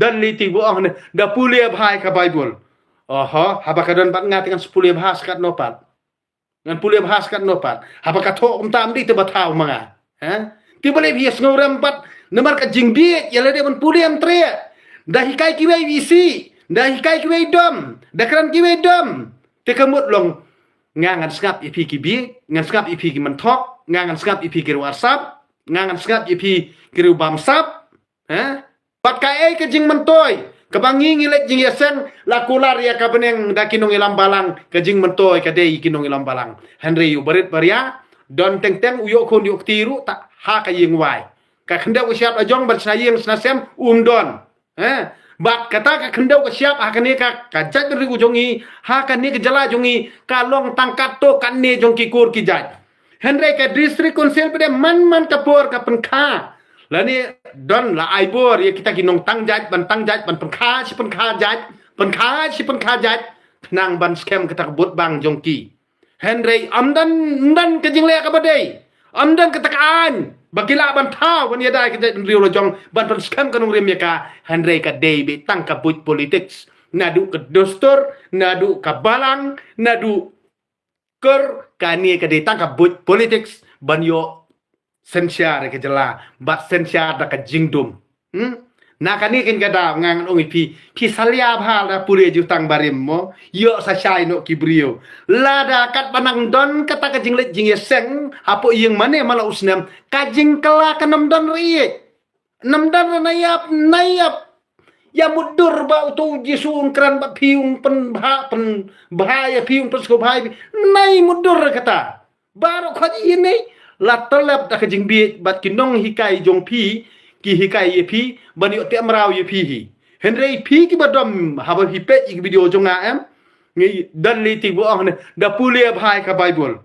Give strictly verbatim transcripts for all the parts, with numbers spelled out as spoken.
Don lei ti ba ong ne, da pule bha ïa ka Baibl. Oho, haba ka don bad nga te ngan sa pule bha sha katno pat? Ngan pule bha sha katno pat? Haba ka thoh kumta, ym dei te ba thaw ma nga? Ha? Te balei phi ïa sngewrem pat? Namar ka jingbieit ïa lade ban pule ym treh. Da hikai kiwei isih, da hikai kiwei dom, da kren kiwei dom. Te ka mut long, nga ngan sngap ïa phi ki bieit, ngan sngap ïa phi ki mynthok, nga ngan sngap ïa phi ki riewsap, nga ngan sngap ïa phi ki riewbamsap. Ha? Bad kaei ka jingmyntoi kaba ngi ngi leit jingïaseng, la kular ïa ka bneng da ki nongïalam balang? Ka jingmyntoi ka dei ki nongïalam balang. Hynrei u barit baria, don teng teng, u ïoh khun ïoh kti ruh, ta ha ka ïing wai. Ka khyndew ka shyiap la jong ban shna ïing shna sem um don. Ha? Bad kata ka khyndew ka shyiap ha kane ka, ka jaitbynriew jong ngi, ha kane ka jylla jong ngi, ka long tang katto katne jong ki kur ki jait. Hynrei ka District Council pat de man man ka por ka pynkha. Lane don la ai bor ïa kita ki nongtang jait ban tang jait, ban pynkha shi pynkha jait, pynkha shi pynkha jait, khnang ban skhem kata ka vote bank jong ki. Hynrei ym don, ym don ka jingleh kaba dei, ym don kata ka aiñ ba ki lah ban thaw ban ïada ïa ka jaitbynriew la jong, ban pynskhem ka nongrim ïa ka. Hynrei ka dei beit tang ka buit politics, naduh ka dustur, naduh ka balang, naduh kur, kane ka dei tang ka buit politics ban ïoh synshar ïa ka jylla bad synshar da ka jingdum. Hmm? Na kane keiñ ka daw nga ngan ong ïa phi, phi salia bha, da pule jutang barim mo, ïoh sa shai noh ki briew. Lada katba nang don kata ka jingleit jingïaseng hapoh ïing mane man la u snem, ka jingkylla kan ym don re. Namar na ïap, na ïap. Ïa mutdur ba uto u Jisu un kren bad phi, un pynbha, pynbha ïa phi, un pynsngewbha ïa phi. Nai mutdur kata. Baroh khoit ïa nai la tlep da ka jingbieit bad ki nonghikai jong phi, ki hikai ïa phi ban ïoh teh mraw ïa phi hi. Hynrei phi kiba dom, haba phi peit ïa ki video jong nga, em, ngi don lei ti ba ong ne, da pule bha ïa ka Baibl.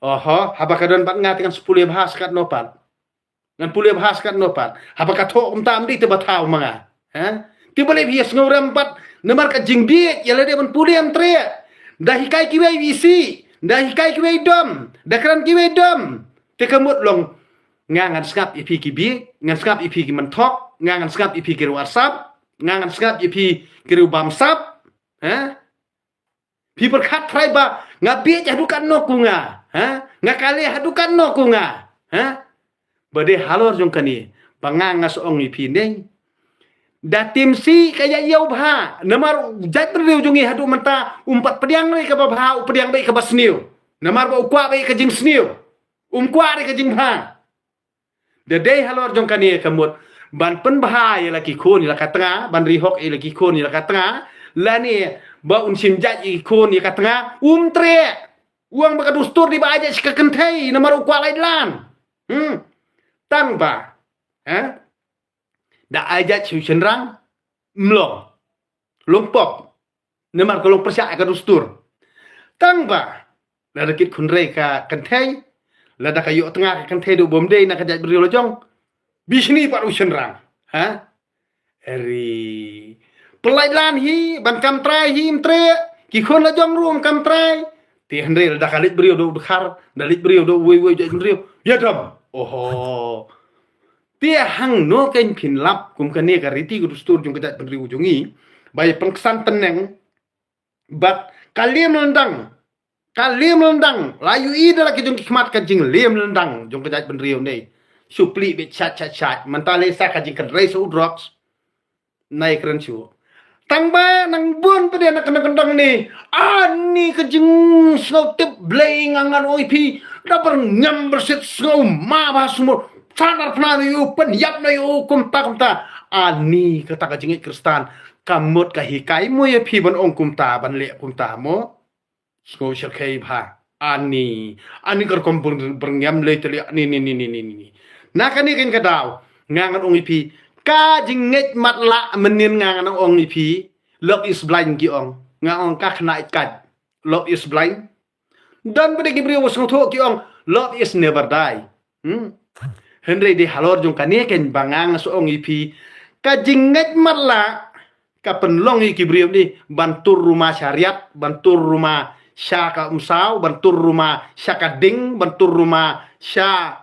Oho, haba ka don bad nga te ngan sa pule bha sha katno pat? Ngan pule bha sha katno pat? Haba ka thoh kumta, ym dei te ba thaw ma nga? Ha? Te balei phi ïa sngewrem pat? Namar ka jingbieit ïa lade ban pule ym treh. Da hikai kiwei isih, da hikai kiwei dom, da kren kiwei dom. Te ka mut long, nga ngan sngap ïa phi ki bieit, ngan sngap ïa phi ki mynthok, nga ngan sngap ïa phi ki riewsap, nga ngan sngap ïa phi ki riewbamsap. Ha? Phi pyrkhat trai ba nga bieit haduh katno ko nga? Ha? Nga kale haduh katno ko nga? Ha? Ba dei halor jong kane ba nga nga sa ong ïa phi ne, da tim shi ka ïa ïew bha. Namar u jaitbynriew jong ngi haduh mynta um pat pdiang re kaba bha, u pdiang beit kaba sniew. Namar ba u kwah beit ka jingsniew, um kwah re ka jingbha. Da dei halor jong kane ka mut ban pynbha ïa la ki khun ïa la ka tnga, ban ri hok ïa la ki khun ïa la ka tnga, lane ba un shim jait ïa ki khun ïa ka tnga, um treh. U ong ba ka dustur dei ba ai jait sha ka kynthei namar u kwah lait lan. Hmm. Tang ba, eh, da ai jait sha u shynrang, mlong, long pop. Namar ka long pyrshah ïa ka dustur. Tang ba lada kit khun rei ka kynthei, lada ka ïoh tnga ka kynthei da u bym dei na ka jaitbynriew la jong, bishni pat u shynrang. Ha? Eri. Pynlait lan hi ban kam trai hi, ym treh. Ki khun la jong ruh ym kam trai. Te hynrei lada ka leit briew da u dkhar, da leit briew da uwei uwei jaitbynriew, ïa dom. Oho. Te hangno keiñ phin lap kum kane ka riti ka dustur jong ka jaitbynriew jong ngi, ba ïa pynksan tneng bad ka liam lyndang, ka liam lyndang, la ïohi da la ki jong ki khmat ka jingliam lyndang jong ka jaitbynriew ne. Shu plie beit shat shat shat, mynta lei sa ka jingkynrei sa u drugs. Nai kren shuh. Tang ba nang bun pat de na ka kyndong ne. Ani ka jingsngew tip Blei nga ngan ong ïa phi. Da byrngem byrsit, sngew ma bha sumur. Sa nar phna na ïa u, pynïap na ïa u kumta kumta. Ani kata ka jingngeit Khristan ka mut ka hikai mo ïa phi ban ong kumta, ban leh kumta mo? Sngew shyrkhei bha. Ani, ani ka rukom byrngem lei te lei, ani, ni, ni, ni, ni, ni. Na kane keiñ ka daw nga ngan ong ïa phi, ka jingngeit matlah mynnin nga ngan ong ïa phi, love is blind ki ong. Nga ong ka khynnah ïa ka. Love is blind. Don pat de ki briew ba sngewthuh ki ong, love is never die. Hmm. Hynrei dei halor jong kane keiñ ba nga nga sa ong ïa phi, ka jingngeit matlah ka pynlong ïa ki briew ne ban tur ruma sha riat, ban tur ruma sha ka umsaw, ban tur ruma sha ka ding, ban tur ruma sha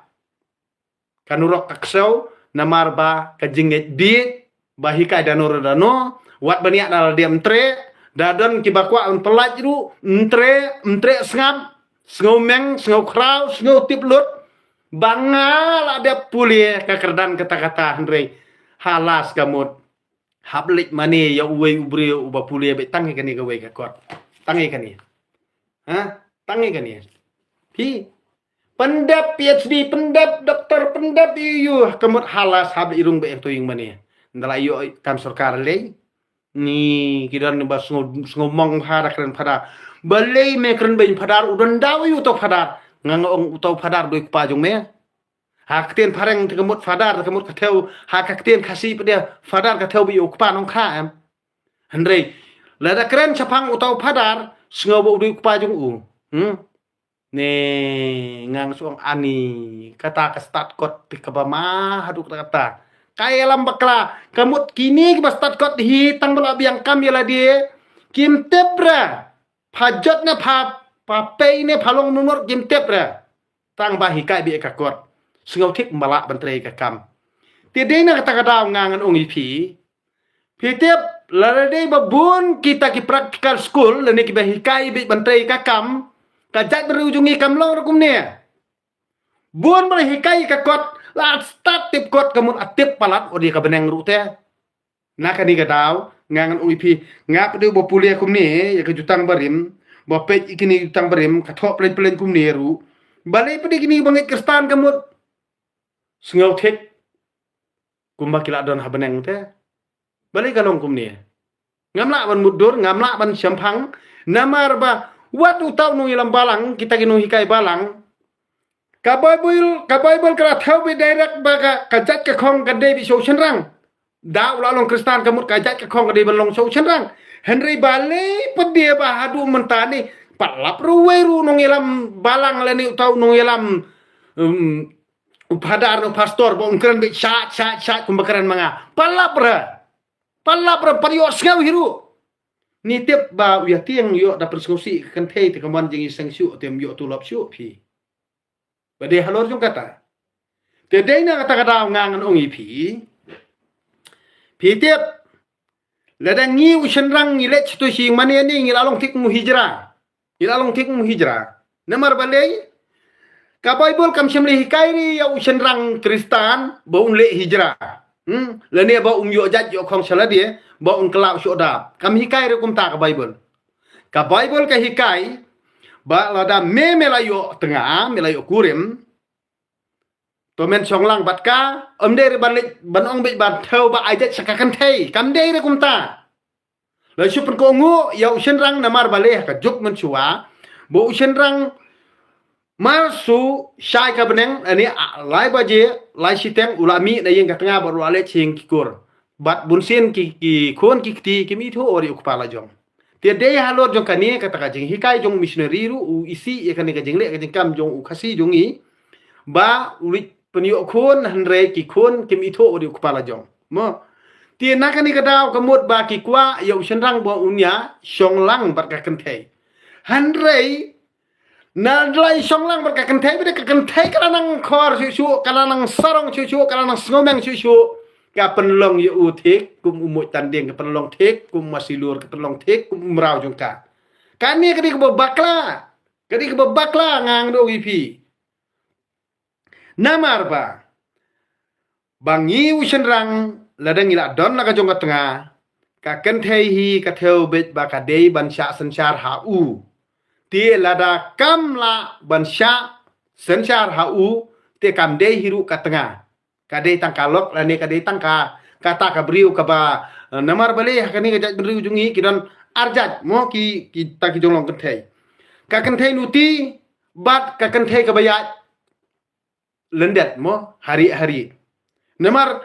ka nurok ka ksew, namar ba ka jingngeit bieit Ba hikai dano re dano, wat ban ïa da la dei em tre, da don ki ba kwah em pelaj ru, em tre, em tre sngap, sngew meng, sngew khraw, sngew tip lut, ba nga la dep pule ka kyrdan kata kata hynrei. Halas ka mut. Hap leit mane ïa uwei u briew uba pule beit tang ïa kane kawei ka kot. Tang ïa kane. Ha? Tang ïa kane. Phi. Pyndep PhD, pyndep doktor, pyndep ïu ïu. Ka mut halas hap leit rung beit ïa to ïing mane. Nda la ïoh kam sorkar lei. Ni ki don ba sngew, sngew mong phadar kren phadar. Balei me kren beiñ phadar u don daw ïa uto phadar. Nga nga ong uto phadar doi kpa jong me. Ha ka ktien phareng te ka mut phadar, te ka mut ka thew, ha ka ktien Khasi pdeng phadar ka thew ba ïa u kpa nongkha em. Hynrei lada kren shaphang uto phadar, sngew ba u doi u kpa jong u. Hmm. Ne ngang suang ani kata ka stad kot te kaba ma haduh kata kata. Ka ïalam bakla, ka mut kine kiba stad kot hi tang ba la biang kam ïa lade. Kim tip re. Pha jot ne pha, pha pei ne pha long numur kim tip re. Tang ba hikai beit ka kot. Sngew thik ba lah ban trei ka kam. Te dei na kata ka daw nga ngan ong ïa phi. Phi tip, lada dei ba bun kita ki practical school, lane kiba hikai beit ban trei ka kam, ka jaitbynriew jong ngi kam long ruh kumne. Bun ba la hikai ka kot, la stad tip kot ka mut a tip palat, o dei ka bneng ruh te. Na kane ka daw, nga ngan ong ïa phi, nga pdeng ba pule kumne, ïa ka jutang barim, ba peit ïa kine jutang barim, ka thoh plen plen kumne ruh. Balei pdeng kine ba ngeit Khristan ka mut. Sngew thik. Kumba ki la don ha bneng te. Balei ka long kumne. Ngam lah ban mutdur, ngam lah ban shemphang. Namar ba, wat uto u nongïalam balang, kita ki nonghikai balang. Ka Baibl, ka Baibl ka la thew beit direct ba ka, ka jait ka khong ka dei beit sha u shynrang. Da u la long Khristan ka mut ka jait ka khong ka dei ban long sha u shynrang. Hynrei balei pdeng ba haduh mynta ne. Pat lap ruh wei ruh nongïalam balang lane uto u nongïalam, um, u phadar ne u pastor ba un kren beit shat, shat, shat kumba kren ma nga. Pat lap re. Pat lap re, pat ïohsngew hi ruh. Ni tip ba u ïa tieng ïoh da pynsngewsih ka kynthei te ka mon jingïaseng shuh te ym ïoh tulop shuh phi. Ba dei halor jong kata. Te dei na kata ka daw nga ngan ong ïa phi. Phi tip. Lada ngi u shynrang ngi leit sha to shi ïing mane ne ngi la long thik mu hijra. Ngi la long thik mu hijra. Namar balei? Ka Baibl kam shym la hikai re ïa u shynrang Khristan ba un leh hijra. Hmm? Lane ba um ïoh jait ïoh khong sha lade, ba un kylla u shoh dap. Kam hikai re kumta ka Baibl. Ka Baibl ka hikai, ba lada me me la ïoh tnga, me la ïoh kurim, to men shong lang bad ka, ym dei re ban leit, ban ong beit ban thew ba ai jait sha ka kynthei, kam dei re kumta. La shu pynkohnguh ïa u shynrang namar balei ha ka juk mynshuwa, ba u shynrang mar shu shai ka bneng, ani a, lai baje, lai shiteng, u la mih na ïing ka tnga bad u la leit sha ïing ki kur. Bad bunsien ki, ki khun ki kti, kim ithuh wat ïa u kpa la jong. Te dei halor jong kane kata ka jinghikai jong u missionary ruh, u isih ïa kane ka jingleh ka jingkam jong u Khasi jong ngi. Ba u leit pynïoh khun hynrei ki khun kim ithuh wat ïa u kpa la jong. Mo. Te na kane ka daw ka mut ba ki kwah ïa u shynrang ba un ïa shong lang bad ka kynthei. Hynrei na la ïa shong lang bad ka kynthei, bad ka kynthei ka la nang khor shuh shuh, ka la nang sarong shuh shuh, ka la nang sngewmeng shuh shuh. Ka pynlong ïa u thik kum u muid tanding, ka pynlong thik kum u masilur, ka pynlong thik kum u mraw jong ka. Kane ka dei kaba bakla. Ka dei kaba bakla nga ngan ong ïa phi. Namar ba, ba ngi u shynrang, lada ngi la don la ka jong ka tnga, ka kynthei hi ka thew beit ba ka dei ban shah synshar ha u. Te lada kam lah ban shah synshar ha u, te kam dei hi ruh ka tnga. Ka dei tang ka lok, lane ka dei tang ka, kata ka briew kaba, eh, namar balei ha kane ka jaitbynriew jong ngi ki don ar jait, mo ki, kita ki jong long kynthei. Ka kynthei nuti, bad ka kynthei kaba ïaid lyndet mo, hari hari. Namar,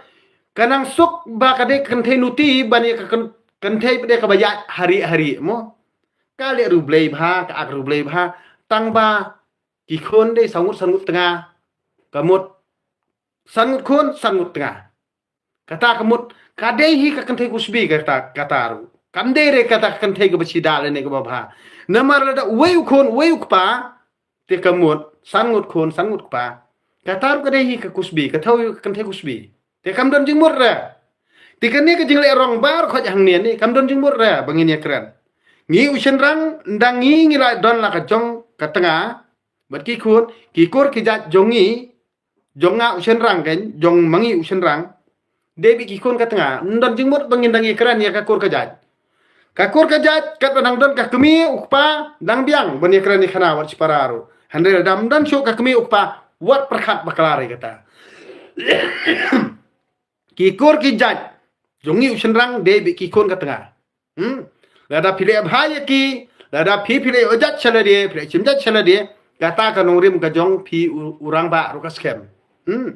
ka nang suk ba ka dei ka kynthei nuti, ban ïa ka kyn-, kynthei pat dei kaba ïaid hari hari mo. Ka leh ruh blei bha, ka ak ruh blei bha, tang ba, ki khun dei saw ngut san ngut tnga. Ka mut, san ngut khun, san ngut tnga. Kata ka mut, ka dei hi ka kynthei kusbi kata, kata ruh. Kam dei re kata ka kynthei kaba shida lane kaba bha. Namar lada uwei u khun, uwei u kpa, te ka mut, san ngut khun, san ngut kpa. Kata ruh ka dei hi ka kusbi, ka thew ka kynthei kusbi. Te kam don jingmut re. Te kane ka jingleh rong baroh khoit hangne ne kam don jingmut re ba ngin ïa kren. Ngi u shynrang, ynda ngi ngi la don la ka jong ka tnga bad ki khun, ki kur ki jait jong ngi, jong nga u shynrang, kan, jong ma ngi u shynrang, dei bad ki khun ka tnga, ym don jingmut ba ngin dang ïa kren ïa ka kur ka jait. Ka kur ka jait katba dang don ka kmie u kpa dang biang ban ïa kren ïa khana wat shipara ruh. Hynrei lada ym don shuh ka kmie u kpa, wat pyrkhat bakla re kata. Ki kur ki jait jong ngi u shynrang dei bad ki khun ka tnga. Hmm. Lada phi leh bha ïa ki, lada phi phi leh ïoh jait sha lade, phi leh shim jait sha lade, kata ka nongrim ka jong phi u, u rangbah ruh ka skhem. Hmm.